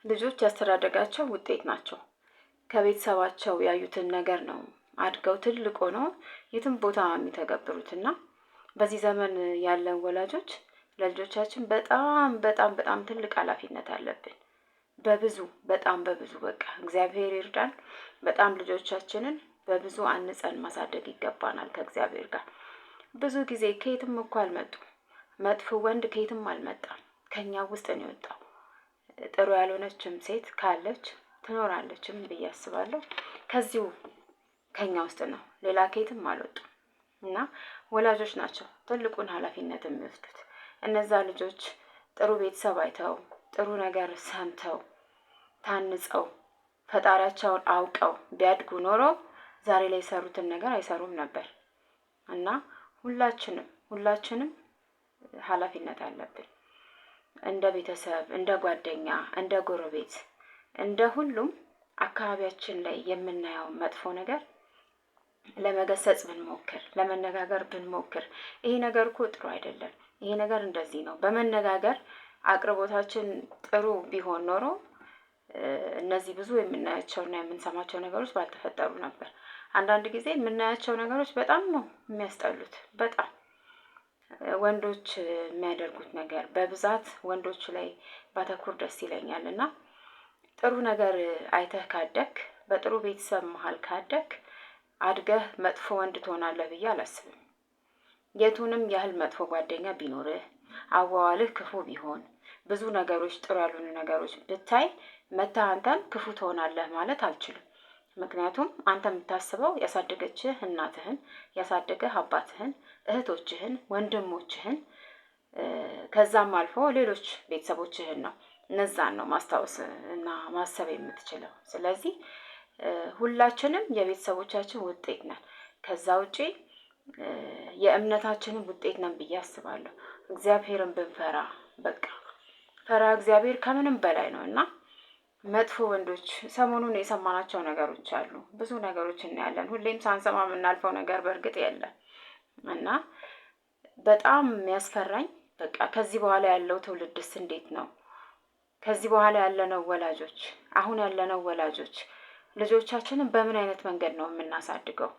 ልጆች ያስተዳደጋቸው ውጤት ናቸው። ከቤተሰባቸው ያዩትን ነገር ነው አድገው ትልቅ ሆነው የትም ቦታ የሚተገብሩት። እና በዚህ ዘመን ያለን ወላጆች ለልጆቻችን በጣም በጣም በጣም ትልቅ ኃላፊነት አለብን። በብዙ፣ በጣም በብዙ። በቃ እግዚአብሔር ይርዳን። በጣም ልጆቻችንን በብዙ አንጸን ማሳደግ ይገባናል ከእግዚአብሔር ጋር። ብዙ ጊዜ ከየትም እኮ አልመጡም። መጥፎ ወንድ ከየትም አልመጣም፣ ከኛ ውስጥ ነው የወጣው። ጥሩ ያልሆነችም ሴት ካለች ትኖራለችም ብዬ አስባለሁ። ከዚሁ ከኛ ውስጥ ነው፣ ሌላ ከየትም አልወጡም። እና ወላጆች ናቸው ትልቁን ኃላፊነት የሚወስዱት። እነዛ ልጆች ጥሩ ቤተሰብ አይተው፣ ጥሩ ነገር ሰምተው፣ ታንጸው፣ ፈጣሪያቸውን አውቀው ቢያድጉ ኖሮ ዛሬ ላይ የሰሩትን ነገር አይሰሩም ነበር። እና ሁላችንም ሁላችንም ኃላፊነት አለብን። እንደ ቤተሰብ፣ እንደ ጓደኛ፣ እንደ ጎረቤት፣ እንደ ሁሉም አካባቢያችን ላይ የምናየው መጥፎ ነገር ለመገሰጽ ብንሞክር፣ ለመነጋገር ብንሞክር፣ ይሄ ነገር እኮ ጥሩ አይደለም፣ ይሄ ነገር እንደዚህ ነው፣ በመነጋገር አቅርቦታችን ጥሩ ቢሆን ኖሮ እነዚህ ብዙ የምናያቸውና የምንሰማቸው ነገሮች ባልተፈጠሩ ነበር። አንዳንድ ጊዜ የምናያቸው ነገሮች በጣም ነው የሚያስጠሉት። በጣም ወንዶች የሚያደርጉት ነገር፣ በብዛት ወንዶች ላይ ባተኩር ደስ ይለኛል። እና ጥሩ ነገር አይተህ ካደግክ፣ በጥሩ ቤተሰብ መሀል ካደግክ፣ አድገህ መጥፎ ወንድ ትሆናለህ ብዬ አላስብም። የቱንም ያህል መጥፎ ጓደኛ ቢኖርህ፣ አዋዋልህ ክፉ ቢሆን፣ ብዙ ነገሮች ጥሩ ያልሆኑ ነገሮች ብታይ፣ መተህ አንተም ክፉ ትሆናለህ ማለት አልችልም። ምክንያቱም አንተ የምታስበው ያሳደገችህ እናትህን፣ ያሳደገህ አባትህን፣ እህቶችህን፣ ወንድሞችህን፣ ከዛም አልፎ ሌሎች ቤተሰቦችህን ነው። እነዛን ነው ማስታወስ እና ማሰብ የምትችለው። ስለዚህ ሁላችንም የቤተሰቦቻችን ውጤት ነን። ከዛ ውጪ የእምነታችንን ውጤት ነን ብዬ አስባለሁ። እግዚአብሔርን ብንፈራ፣ በቃ ፈራ እግዚአብሔር ከምንም በላይ ነው። እና መጥፎ ወንዶች፣ ሰሞኑን የሰማናቸው ነገሮች አሉ። ብዙ ነገሮች እናያለን። ሁሌም ሳንሰማ የምናልፈው ነገር በእርግጥ የለም። እና በጣም የሚያስፈራኝ በቃ ከዚህ በኋላ ያለው ትውልድስ እንዴት ነው? ከዚህ በኋላ ያለነው ወላጆች፣ አሁን ያለነው ወላጆች ልጆቻችንን በምን አይነት መንገድ ነው የምናሳድገው?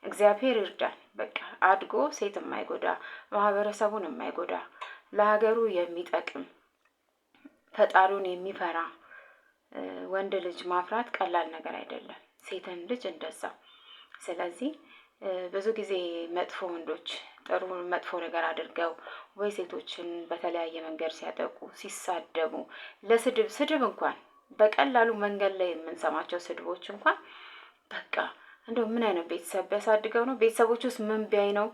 እግዚአብሔር ይርዳን። በቃ አድጎ ሴት የማይጎዳ፣ ማህበረሰቡን የማይጎዳ፣ ለሀገሩ የሚጠቅም፣ ፈጣሪውን የሚፈራ ወንድ ልጅ ማፍራት ቀላል ነገር አይደለም። ሴትን ልጅ እንደዛው። ስለዚህ ብዙ ጊዜ መጥፎ ወንዶች ጥሩ መጥፎ ነገር አድርገው ወይ ሴቶችን በተለያየ መንገድ ሲያጠቁ፣ ሲሳደቡ፣ ለስድብ ስድብ እንኳን በቀላሉ መንገድ ላይ የምንሰማቸው ስድቦች እንኳን በቃ እንደው ምን አይነት ቤተሰብ ቢያሳድገው ነው? ቤተሰቦች ውስጥ ምን ቢያይ ነው?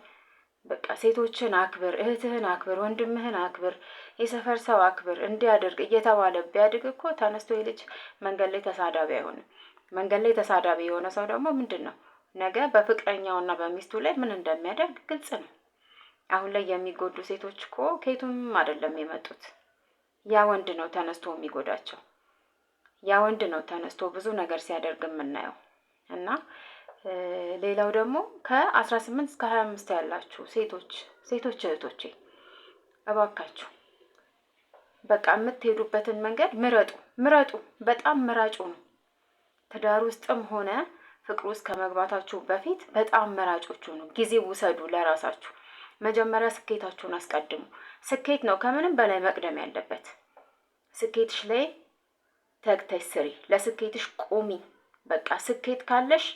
በቃ ሴቶችን አክብር፣ እህትህን አክብር፣ ወንድምህን አክብር፣ የሰፈር ሰው አክብር፣ እንዲያደርግ እየተባለ ቢያድግ እኮ ተነስቶ የልጅ መንገድ ላይ ተሳዳቢ አይሆንም። መንገድ ላይ ተሳዳቢ የሆነ ሰው ደግሞ ምንድን ነው፣ ነገ በፍቅረኛውና በሚስቱ ላይ ምን እንደሚያደርግ ግልጽ ነው። አሁን ላይ የሚጎዱ ሴቶች እኮ ከየቱም አይደለም የመጡት። ያ ወንድ ነው ተነስቶ የሚጎዳቸው። ያ ወንድ ነው ተነስቶ ብዙ ነገር ሲያደርግ የምናየው። እና ሌላው ደግሞ ከ18 እስከ 25 ያላችሁ ሴቶች እህቶቼ፣ እባካችሁ በቃ የምትሄዱበትን መንገድ ምረጡ፣ ምረጡ። በጣም ምራጩ ነው። ትዳር ውስጥም ሆነ ፍቅር ውስጥ ከመግባታችሁ በፊት በጣም መራጮች ሁኑ። ጊዜ ውሰዱ ለራሳችሁ። መጀመሪያ ስኬታችሁን አስቀድሙ። ስኬት ነው ከምንም በላይ መቅደም ያለበት። ስኬትሽ ላይ ተግተሽ ስሪ። ለስኬትሽ ቁሚ። በቃ ስኬት ካለሽ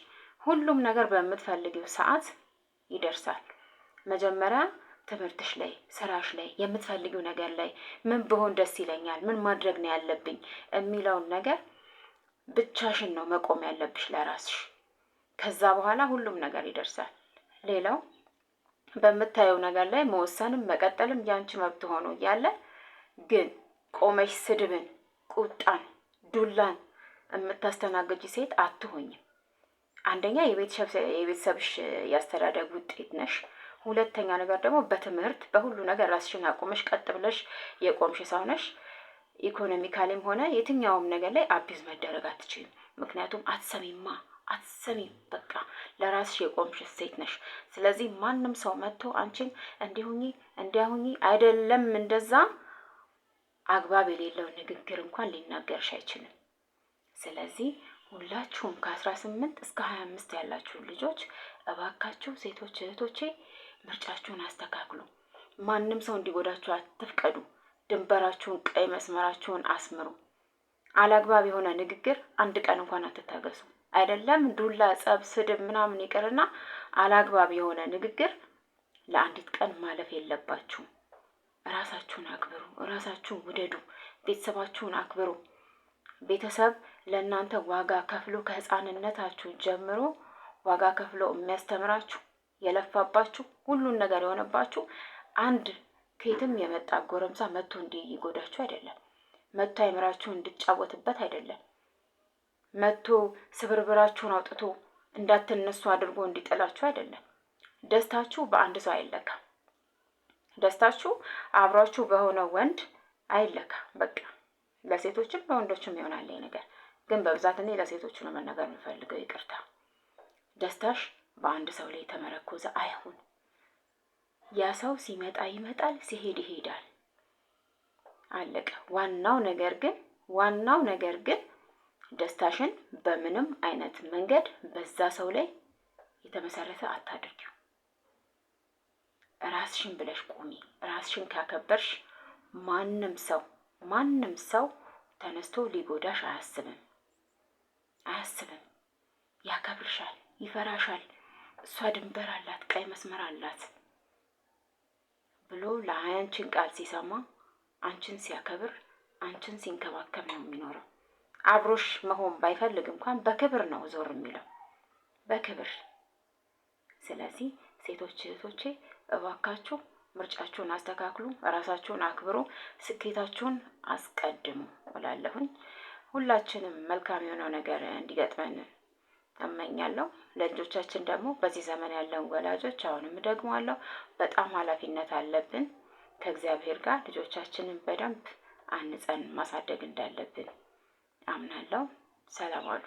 ሁሉም ነገር በምትፈልጊው ሰዓት ይደርሳል። መጀመሪያ ትምህርትሽ ላይ፣ ስራሽ ላይ፣ የምትፈልጊው ነገር ላይ፣ ምን ብሆን ደስ ይለኛል፣ ምን ማድረግ ነው ያለብኝ የሚለውን ነገር ብቻሽን ነው መቆም ያለብሽ ለራስሽ። ከዛ በኋላ ሁሉም ነገር ይደርሳል። ሌላው በምታየው ነገር ላይ መወሰንም መቀጠልም ያንቺ መብት ሆኖ እያለ ግን ቆመሽ ስድብን፣ ቁጣን፣ ዱላን የምታስተናግጅ ሴት አትሆኝም። አንደኛ የቤተሰብሽ ያስተዳደግ ውጤት ነሽ። ሁለተኛ ነገር ደግሞ በትምህርት በሁሉ ነገር ራስሽን አቁመሽ ቀጥ ብለሽ የቆምሽ ሰው ነሽ። economically ም ሆነ የትኛውም ነገር ላይ abuse መደረግ አትችይም። ምክንያቱም አትሰሚማ፣ አትሰሚም። በቃ ለራስሽ የቆምሽ ሴት ነሽ። ስለዚህ ማንም ሰው መጥቶ አንቺን እንዲሁኚ እንዲያሁኚ አይደለም እንደዛ አግባብ የሌለው ንግግር እንኳን ሊናገርሽ አይችልም። ስለዚህ ሁላችሁም ከ18 እስከ 25 ያላችሁ ልጆች እባካችሁ ሴቶች እህቶቼ ምርጫችሁን አስተካክሉ። ማንም ሰው እንዲጎዳችሁ አትፍቀዱ። ድንበራችሁን፣ ቀይ መስመራችሁን አስምሩ። አላግባብ የሆነ ንግግር አንድ ቀን እንኳን አትታገሱ። አይደለም ዱላ፣ ጸብ፣ ስድብ ምናምን ይቅርና አላግባብ የሆነ ንግግር ለአንዲት ቀን ማለፍ የለባችሁም። ራሳችሁን አክብሩ፣ ራሳችሁን ውደዱ፣ ቤተሰባችሁን አክብሩ። ቤተሰብ ለእናንተ ዋጋ ከፍሎ ከህፃንነታችሁ ጀምሮ ዋጋ ከፍሎ የሚያስተምራችሁ የለፋባችሁ ሁሉን ነገር የሆነባችሁ አንድ ከየትም የመጣ ጎረምሳ መጥቶ እንዲጎዳችሁ አይደለም። መጥቶ አይምራችሁ እንድጫወትበት አይደለም። መጥቶ ስብርብራችሁን አውጥቶ እንዳትነሱ አድርጎ እንዲጥላችሁ አይደለም። ደስታችሁ በአንድ ሰው አይለካም። ደስታችሁ አብሯችሁ በሆነ ወንድ አይለካም። በቃ ለሴቶችም ለወንዶችም ይሆናል ይሄ ነገር፣ ግን በብዛት እኔ ለሴቶቹ ነው መናገር የምፈልገው። ይቅርታ። ደስታሽ በአንድ ሰው ላይ የተመረኮዘ አይሁን። ያ ሰው ሲመጣ ይመጣል፣ ሲሄድ ይሄዳል። አለቀ። ዋናው ነገር ግን ደስታሽን በምንም አይነት መንገድ በዛ ሰው ላይ የተመሰረተ አታድርጊው። ራስሽን ብለሽ ቁሚ። ራስሽን ካከበርሽ ማንም ሰው ተነስቶ ሊጎዳሽ አያስብም አያስብም። ያከብርሻል፣ ይፈራሻል። እሷ ድንበር አላት፣ ቀይ መስመር አላት ብሎ ለአንቺን ቃል ሲሰማ፣ አንቺን ሲያከብር፣ አንቺን ሲንከባከብ ነው የሚኖረው። አብሮሽ መሆን ባይፈልግ እንኳን በክብር ነው ዞር የሚለው፣ በክብር። ስለዚህ ሴቶች እህቶቼ እባካችሁ ምርጫችሁን አስተካክሉ፣ ራሳችሁን አክብሩ፣ ስኬታችሁን አስቀድሙ እላለሁኝ። ሁላችንም መልካም የሆነው ነገር እንዲገጥመን እመኛለሁ። ለልጆቻችን ደግሞ በዚህ ዘመን ያለን ወላጆች አሁንም እደግመዋለሁ፣ በጣም ኃላፊነት አለብን። ከእግዚአብሔር ጋር ልጆቻችንን በደንብ አንጸን ማሳደግ እንዳለብን አምናለሁ። ሰላም አሉ።